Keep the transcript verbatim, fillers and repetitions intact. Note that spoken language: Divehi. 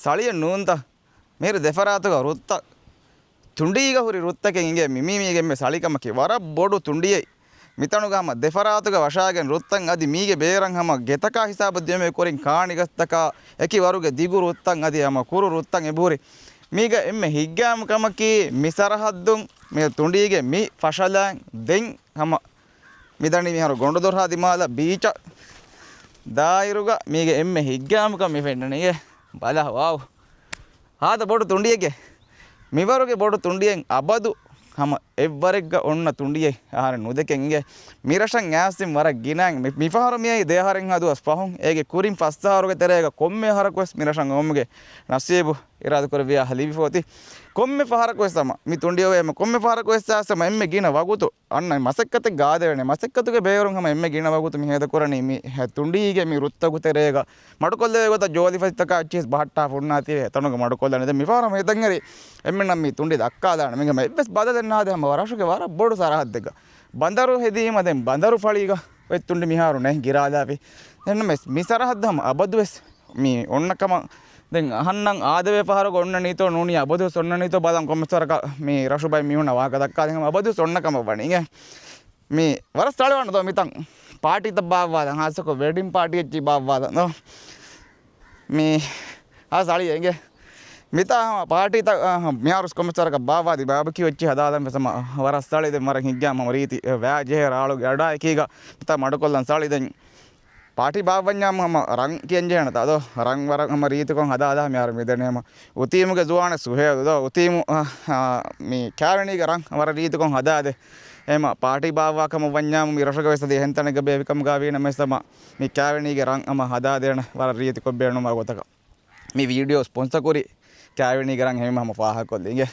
ސަޅިއެއް ނޫންތަ؟ މިހިރު ދެފަރާތުގަ ރުއްތައް ތުނޑީގަ ހުރި ރުއްތަކެއް އިނގޭ. މި، މީ، މީގެ އެންމެ ސަޅިކަމަކީ ވަރަށް ބޮޑު ތުނޑިއެއް. މިތަނުގަ ހަމަ ދެފަރާތުގަ ވަށާގެން ރުއްތައް އަދި މީގެ ބޭރަށް ހަމަ ގެތަކާ ހިސާބަށް ދިޔުމޭ ކުރިން ކާނި ގަސްތަކާ އެކި ވަރުގެ ދިގު ރުއްތައް އަދި ހަމަ ކުރު ރުއްތައް އެބަހުރި. މީގަ އެންމެ ހިތްގައިމު ކަމަކީ މި ސަރަހައްދުން މި ތުނޑީގެ މި ފަށަލައިން ދެން ހަމަ މިދަނީ މިހާރު ގޮނޑުދޮރުހާ ދިމާލަށް ބީޗަށް ދާއިރުގަ މީގެ އެންމެ ހިތްގައިމުކަން މި ފެންނަނީ. ބަލަ ވާވް. ހާދަ ބޮޑު ތުނޑިއެއްގެ. މިވަރުގެ ބޮޑު ތުނޑިއެއް އަބަދު ހަމަ އެއްވަރެއްގަ އޮންނަ ތުނޑިއެއް އަހަރެން ނުދެކެން އިނގޭ. މިރަށަށް އައިސް ވަރަށް ގިނައިން. މި، މިފަހަރު މިއައީ ދެއަހަރެއްހާ ދުވަސް ފަހުން. އޭގެ ކުރިން ފަސް އަހަރުގެ ތެރޭގަ ކޮންމެ އަހަރަކުވެސް މިރަށަށް އައުމުގެ ނަސީބު އިރާދަކުރެއްވިޔާ ލިބިފަ އޮތީ. ކޮންމެ ފަހަރަކުވެސް ހަމަ މި ތުނޑިއެއް އޮވޭ ހަމަ ކޮންމެ ފަހަރަކުވެސް އައިސް ހަމަ އެންމެ ގިނަ ވަގުތު އަންނަ މަސައްކަތެއް ގާދެވޭނެ. މަސައްކަތުގެ ބޭރުން ހަމަ އެންމެ ގިނަ ވަގުތު މި ހޭދަކުރަނީ މި ތުނޑީގެ މި ރުއްތަކު ތެރޭގަ މަޑުކޮށްލެވޭ ގޮތަށް ޖޯލިފަތިތަކާ އެއްޗިހިސް ބަހައްޓާ ފުންނާތީވެ އެތަނުގަ މަޑުކޮށްލާނެ. ދެން މިފަހަރު ހަމަ ހިތަށްއެރި އެންމެންނަށް މި ތުނޑި ދައްކާލާނެ. މީގަ ހަމަ އެއްވެސް ބަދަލެއް ނާދޭ. ހަމަ ރަށުގެ ވަރަށް ބޮޑު ސަރަހައްދެއްގަ ބަނދަރު ހެދީމަ ދެން ބަނދަރު ފަޅީގަ އޮތް ތުނޑި މިހާރު ނެތް ގިރާލާފި. އެހެންނަމަވެސް މި ސަރަހައްދު ހަމަ އަބަދުވެސް މި އޮންނަ ކަމަށް ދެން އަހަންނަށް އާދެވޭ ފަހަރަކު އޮންނަނީތޯ ނޫނީ އަބަދުވެސް އޮންނަނީތޯ ބަލަން ކޮންމެސް ވަރަކަށް މި ރަށު ބައި މީހުންނަށް ވާހަކަ ދައްކާލެން ހަމަ އަބަދުވެސް އޮންނަ ކަމަށް ވަނީ އިނގޭ. މި ވަރަށް ސަޅިވާނެ ދޯ މިތަން ޕާޓީތައް ބާއްވާލަން ހާއްސަކޮށް ވެޑިން ޕާޓީ އެއްޗި ބާއްވާލަން ދޯ. މި އާ ސަޅި އެނގޭ. މިތާ ހަމަ ޕާޓީތައް، އާ، މިހާރު ކޮންމެސް ވަރަކަށް ބާއްވާދީ ބާބެކިއު އެއްޗި ހަދާލަން ވެސް ހަމަ ވަރަށް ސަޅި. ދެން ވަރަށް ހިތްގައިމު ހަމަ ރީތި ވައި ޖެހޭ ރާޅުގެ އަޑާއެކީގަ މިތާ މަޑުކޮށްލަން ސަޅި. ދެން ޕާޓީ ބާއްވަންޏާ ހަމަ ރަން ކިޔަން ޖެހޭނެތާ ދޯ؟ ރަން ވަރަށް ހަމަ ރީތިކޮށް ހަދާލާ މިހާރު މިދެނީ ހަމަ އުތީމުގެ ޒުވާނެއް ސުހޭލު ދޯ؟ އުތީމު، އާ، އާ، މި ކާވެނީގެ ރަން ވަރަށް ރީތިކޮށް ހަދާދޭ. އެހެމަ ޕާޓީ ބާއްވާ ކަމަށް ވަންޏާމު މި ރަށުގަ ވެސް އަދި އެހެން ތަނެއްގަ ބޭއްވި ކަމުގަ ވީނަމަވެސް ހަމަ މި ކާވެނީގެ ރަން ހަމަ ހަދާދޭނެ ވަރަށް ރީތިކޮށް ބޭނުމާ ގޮތަކަށް. މި ވީޑިއޯ ސްޕޮންސަ ކުރީ ކާވެނީގެ ރަން ހެން ހަމަ ފާހަގަކޮށްލީ އިނގޭ.